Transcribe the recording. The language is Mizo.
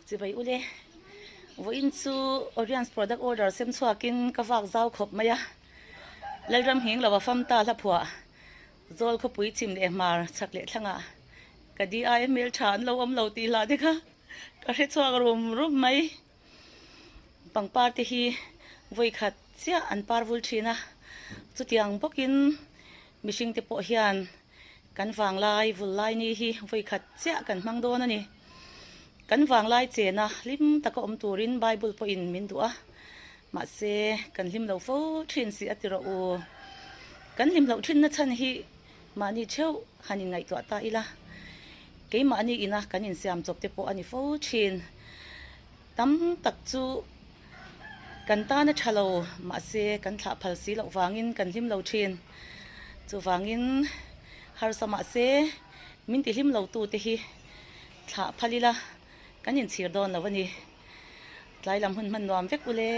Chibai ule, vawiin chu Oriens product order sem chhuakin ka vak zau khawp mai a, Lalram nghing lo a fam ta hla phuah Zawl khawpui chim leh hmar chhak leh thlangah ka di ai hmel tha an lo awm lo tih hlah te kha ka hre chhuak rum rum mai. Pangpar te hi vawi khat chiah an par vul thin a, chutiang bawkin mihring te pawh hian kan vanglai vul lai ni hi vawi khat chiah kan hmang dawn a ni. Kan vanglai chena hlim taka awm turin Bible pawhin min duh a, mahse kan hlim lo fo thin si a ti rawh u. Kan hlim loh thinna chhan hi mahni theuh han inngaihtuah ta ila, keimahni ina kan insiam chawp te pawh a ni fo thin. Tam tak chu kan tan a tha lo, mahse kan thlah phal si loh vangin kan hlim lo thin. Chuvangin harsa mahse min ti hlim lo tu te hi thlah phal ila kan inchhir dawn lo a ni. Tlai lam hun hman nuam vek ule.